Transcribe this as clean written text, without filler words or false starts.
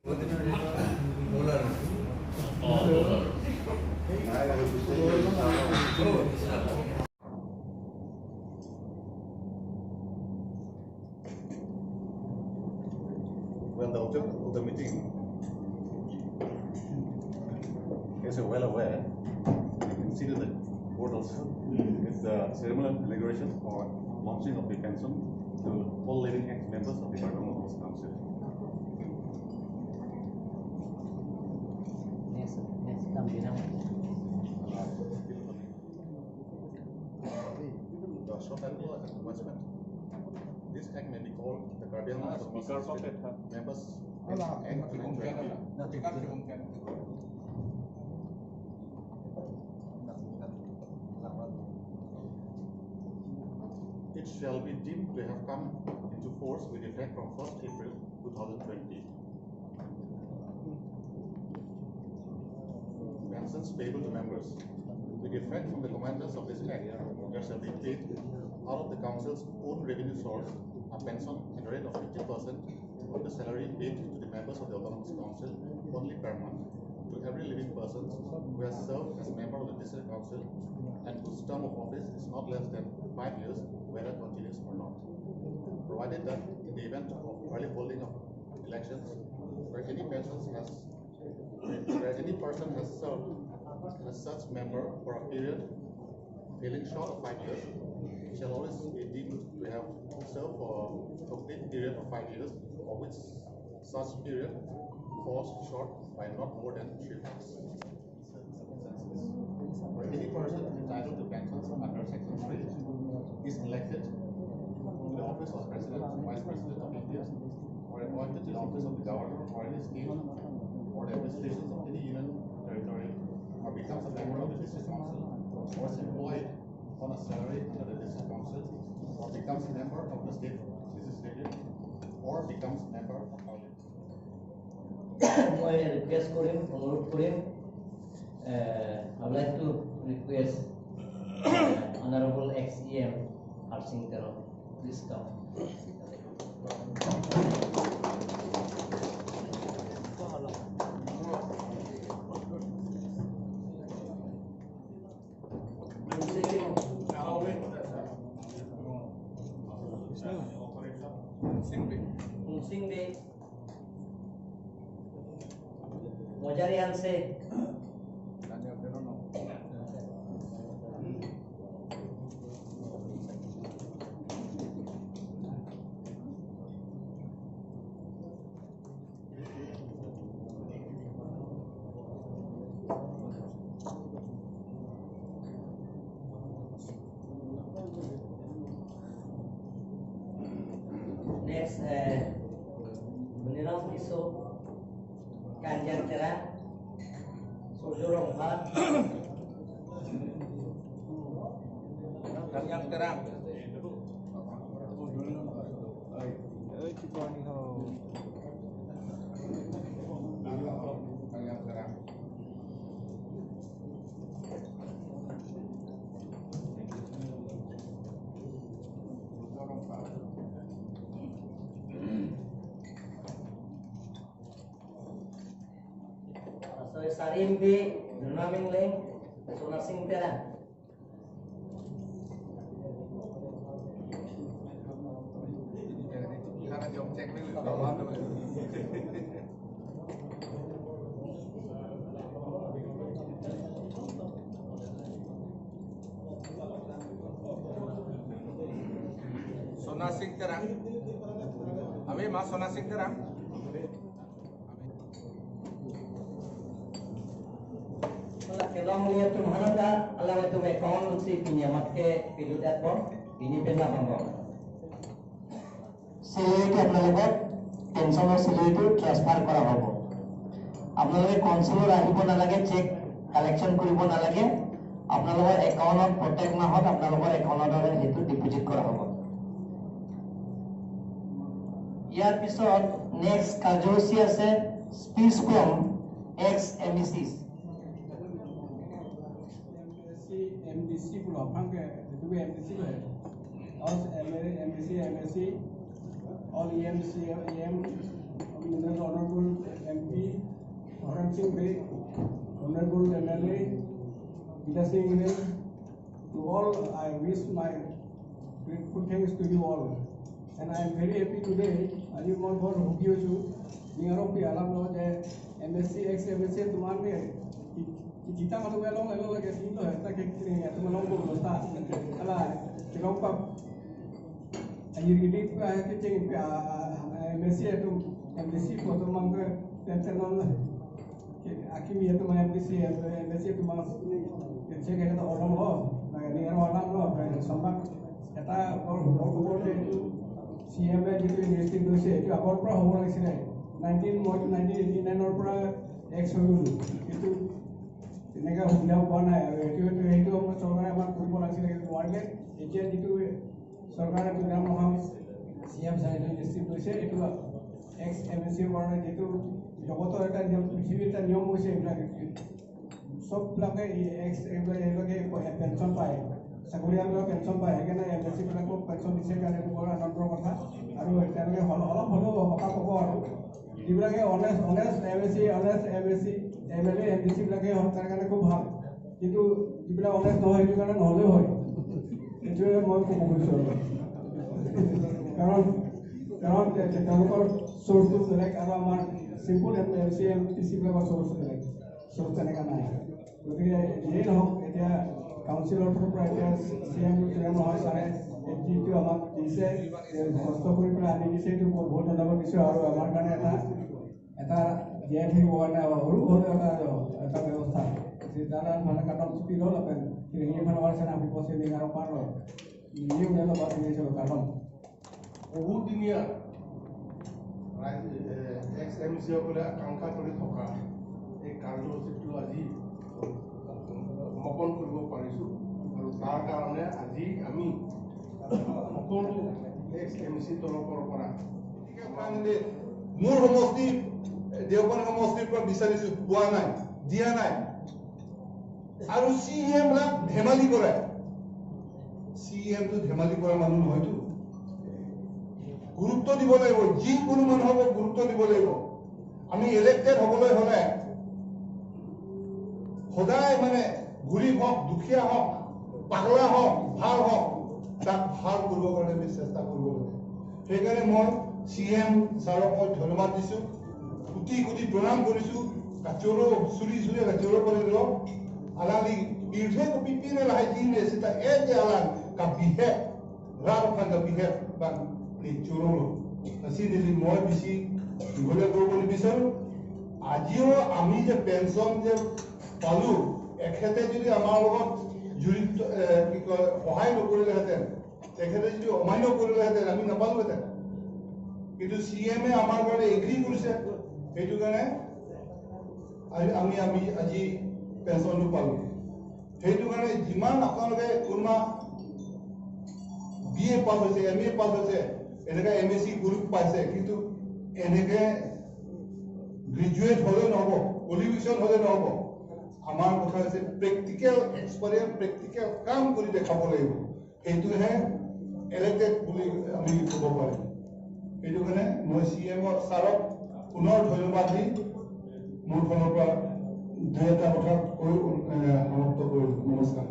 Well, the object of the meeting, as you're well aware, you can see that the board also, is the ceremonial inauguration or launching of the pension to all living ex-members of the Karbi Anglong Autonomous Council. Next, come. The short title and commencement. This act may be called the Karbi Anglong Autonomous District Members Pension Act 2020. It shall be deemed to have come into force with effect from 1st April 2020. Pensions payable to members. With effect from the commanders of this act, there shall be paid out of the council's own revenue source a pension at a rate of 50% of the salary paid to the members of the Autonomous Council only per month to every living person who has served as a member of the District Council and whose term of office is not less than 5 years, whether continuous or not. Provided that in the event of early holding of elections, where any person has served as such member for a period failing short of 5 years, he shall always be deemed to have served for a complete period of 5 years, of which such period falls short by not more than 3 months. Where any person entitled to pensions under Section 3 is elected to the office of President, Vice President of India, or appointed to the office of the Governor or any state or the administrations of any union territory, or becomes a member of the District Council, or is employed on a salary under the District Council, or becomes a member of the state legislative, or becomes member of parliament. মই request কৰিম, অনুৰোধ কৰিম, I would like to request Honorable ex-EM Harsing Terang, please come. Singh Bey, Mojari Hanse, Next, Muniram Kiso, Kanjan Terang, Sojo Rongha, Kanjang Terang. Kanjang Terang. Sarim B, Nunaming Leng, Sona Singh Terang. Sona Singh Terang. Abe ma Sona Singh Terang. Kelong lihat tu mana dah, alam itu mekong si pinjamat ke pilu dat bom, ini pernah bom. সিলেটে আপোনালোকৰ পেঞ্চনৰ চিলেৰিটো transfer কৰা হ'ব। আপোনালোকে কনচুলৰ আহিব নালাগে, check collection কৰিব নালাগে, আপোনালোকৰ একাউণ্টত প্ৰত্যেক মাহত আপোনালোকৰ একাউণ্টত সেইটো ডিপজিট কৰা হ'ব। ইয়াৰ পিছত নেক্সট কাৰ্যসূচী আছে speech from ex M E C. MDC MDC MSc, MSc, all EMC, EM, Honorable MP Charan Singh Bey, Honorable MLA Gita Singh Bey, to all I wish my grateful thanks to you all. And I am very happy today. আজি মই বৰ সুখী হৈছোঁ নিয়াৰক আলাপ লগত যে M S C x M S C তোমাৰ kita masuk elong elong lagi sini loh, kita kayak itu melong ব্যৱস্থা ala kilong pa anjir gini ke ceng M S C itu M D C বৰ্তমান tension আকিমি itu M D C M S C তোমাৰ check এটা order ল নিয়াৰ order ল সম্বাদ এটা বৰ সুখৰ খবৰ যে এইটো চি এম এ যিটো ইনিচিয়েটিভ লৈছে এইটো আগৰ পৰা হ'ব লাগিছিলে। মইতো 1989ৰ পৰা এক্স হৈ গ'লোঁ, কিন্তু তেনেকৈ সুবিধা পোৱা নাই। আৰু সেইটো সময়ত চৰকাৰে আমাক কৰিব লাগিছিলে, কিন্তু নোৱাৰিলে। এতিয়া যিটো চৰকাৰে তুলিৰাম ৰংহাং চি এম ছাৰে এইটো ইনিচিয়েটিভ লৈছে, এইটো এক্স এম এছ চিৰ কাৰণে যিটো জগতৰ এটা নিয়ম, পৃথিৱীৰ এটা নিয়ম হৈছে, এইবিলাক চববিলাকে এক্স এইবিলাকে পেঞ্চন পায়, চাকৰিয়ালবিলাকে পেঞ্চন পায়, সেইকাৰণে এম এছ চিবিলাকো পেঞ্চন দিছে কাৰণে বৰ আনন্দৰ কথা। আৰু তেওঁলোকে অলপ হ'লেও সকাহ পাব। আৰু যিবিলাকে honest M S C, honest M S C, M L A, M D চিবিলাকে তাৰ কাৰণে খুব ভাল, কিন্তু যিবিলাক অনেষ্ট নহয় সেইটো কাৰণে নহ'লেও হয়। সেইটোৱে মই ক'ব খুজিছোঁ। আৰু কাৰণ কাৰণ তেওঁলোকৰ চ'ৰ্চটো বেলেগ আৰু আমাৰ simple M C M T চিবিলাকৰ চ'ৰ্চ বেলেগ, চ'ৰ্চ তেনেকুৱা নাই। গতিকে যিয়েই নহওক, এতিয়া কাউন্সিলৰ ফালৰ পৰা এতিয়া চি এম তুলিৰাম ৰংহাং ছাৰে যিটো আমাক দিছে, কষ্ট কৰি পেলাই আনি দিছে, সেইটো বহুত ধন্যবাদ দিছোঁ। আৰু আমাৰ কাৰণে এটা এটা জীয়াই থাকিবৰ কাৰণে সৰু হ'লেও এটা ব্যৱস্থা যাৰা মানে কাটন স্পিড হল বহুদিনীয়া ৰাইজ এক্স এম চিসকলে আকাংক্ষা কৰি থকা এই কাৰ্যসূচীটো আজি সমাপন কৰিব পাৰিছোঁ আৰু তাৰ কাৰণে আজি আমি সকলো এক্স এম চি তৰফৰ পৰা মোৰ সমষ্টি দেওপানী সমষ্টিৰ পৰা বিচাৰিছোঁ, পোৱা নাই, দিয়া নাই। আৰু চি এম লাক ধেমালি কৰে, চি এমটো ধেমালি কৰা মানুহ নহয়তো। গুৰুত্ব দিব লাগিব, যিকোনো মানুহক গুৰুত্ব দিব লাগিব। আমি ইলেক্টেড হ'বলৈ হ'লে সদায় মানে গৰীব হওক, দুখীয়া হওক, পাগলা হওক, ভাল হওক, তাক ভাল কৰিবৰ কাৰণে আমি চেষ্টা কৰিব লাগে। সেইকাৰণে মই চি এম ছাৰক মই ধন্যবাদ দিছোঁ, কোটি কোটি প্ৰণাম কৰিছোঁ। কাচৰো চুৰি চুৰি কাচৰো কৰি দিয়ক আলালি বিৰথে কপি পিনে লাহে জিনে সিতা এ যে আলান কা বিহে ৰাৰফান কা বিহে বা নি চোৰলো আসি দিলি। মই বেছি দীঘলীয়া কৰিব নিবিচাৰোঁ। আজিও আমি যে পেঞ্চন যে পালোঁ, এখেতে যদি আমাৰ লগত জড়িত কি কয় সহায় নকৰিলেহেঁতেন, তেখেতে যদি অমান্য কৰিলেহেঁতেন, আমি নাপালোহেঁতেন। কিন্তু চি এমে আমাৰ কাৰণে এগ্ৰি কৰিছে, সেইটো কাৰণে আমি আমি আজি পেঞ্চনটো পালোঁ। সেইটো কাৰণে যিমান আপোনালোকে কোনোবা বি এ পাছ হৈছে, এম এ পাছ হৈছে, এনেকৈ এম এছ চি গ্ৰুপ পাইছে, কিন্তু এনেকৈ গ্ৰেজুৱেট হ'লে নহ'ব, কোৱালিফিকেশ্যন হ'লে নহ'ব। আমাৰ কথা হৈছে প্ৰেক্টিকেল এক্সপেৰিয়েঞ্চ, প্ৰেক্টিকেল কাম কৰি দেখাব লাগিব, সেইটোহে ইলেক্টেড বুলি আমি ক'ব পাৰিম। সেইটো কাৰণে মই চি এমৰ ছাৰক পুনৰ ধন্যবাদ দি মোৰ ফালৰ পৰা দুই এটা কথা কৈ সমাপ্ত কৰিলোঁ। নমস্কাৰ।